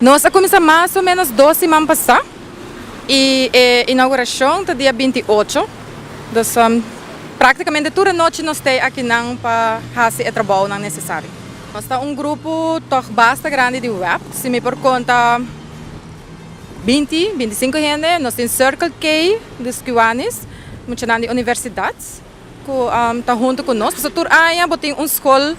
Nos a kuminsá mas o ménos dos siman pasá i e inaugurashon ta dia 28. Dus práktikamente tur anochi nos ta akinan pa hasi e trabounan nesesario. Nos ta un grupo tòg basta grandi di WEB. Si mi por konta 20, 25 hende. Nos tin Circle K, dus Kiwanis, muchanan di universidat ku ta huntu ku nos. Pasobra tur aña bo tin un skol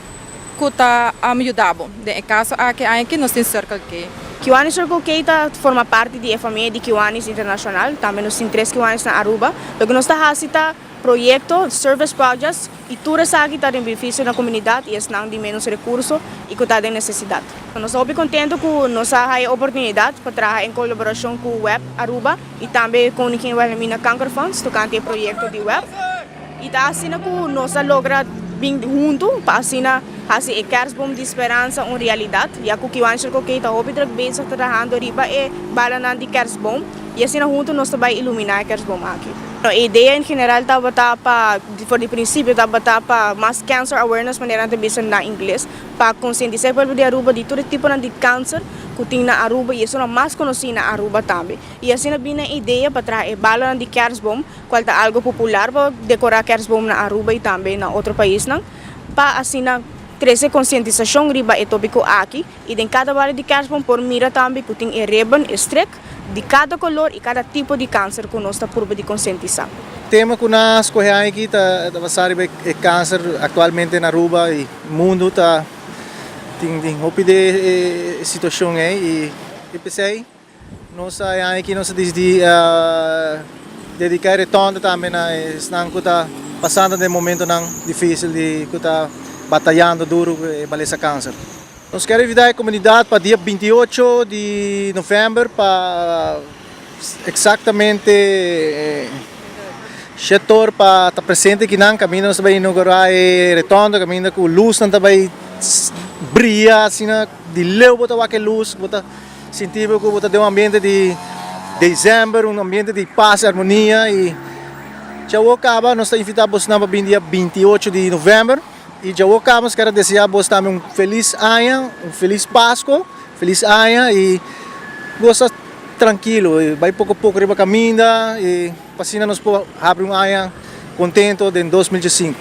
ku ta yuda bo. Den e kaso aki aña aki nos tin Circle K. Kiwanis Circle K ta forma parti di e famia di Kiwanis Internacional. Tambe nos tin tres Kiwanis na Aruba. Loke nos ta hasi ta proyekto, service projects, i tur esaki ta den benefisio na komunidat i esnan di ménos rekurso i ku ta den nesesidat. Nos ta hopi kontentu ku nos a haya oportunidat pa traha en kolaborashon ku WEB Aruba i tambe Koningin Wilhelmina Kankerfonds tokante e proyekto di WEB. I ta asina ku nos a logra bin huntu pa asina hasi e Kerstboom di Speransa un realidat, ya ku Kiwanis Circle K ta hopi druk bezig trahando riba e balanan di kerstboom i asina huntu nos ta bai iluminá e kerstboom aki. E idea en general tabata pa, for di prinsipio tabata pa mas cancer awareness manera nan ta bisa na ingles, pa konsientisá e pueblo di Aruba di tur e tiponan di kanser ku tin na Aruba i esunnan mas konosí na Aruba tambe. I asina bini e idea pa traha e balanan di kerstboom, cual ta algo popular pa decora kerstboom na Aruba y tambe na otro paisnan, pa asina trece concientisacion riba e topico aki y den cada bala di kerstboom por mira tambe cu tin e ribbon, e strik, di cada color y cada tipo di cancer cu nos ta purba di concientisa. Tema cu nan a scoge aki ta basa riba e cancer actualmente na Aruba y mundo ta tin hopi di e situacion ey y p'esey Nos a aña aki nos a disidí dediká e retonda tambe na esnan ku ta pasando den momentonan difísil di ku ta batayando duru ku e malesa kanser. Nos kier invitá e komunidat pa dia 28 di novèmber pa eksaktamente shete or pa ta presente akinan kaminda nos ta bai inougurá e retonda kaminda ku lusnan ta bai bria asina di leu bo ta wak e lus bo ta Sinti bo ku bo ta den un ambiente di december, un ambiente di pas i armonia i djawo kaba nos ta invitá bosnan pa bin dia 28 di november i djawo kaba nos kier a deseá bos tambe un felis aña, un felis Pasko, felis aña i gosa trankilo i bai poko poko riba kaminda i pa asina nos por habri un aña kontento den 2015.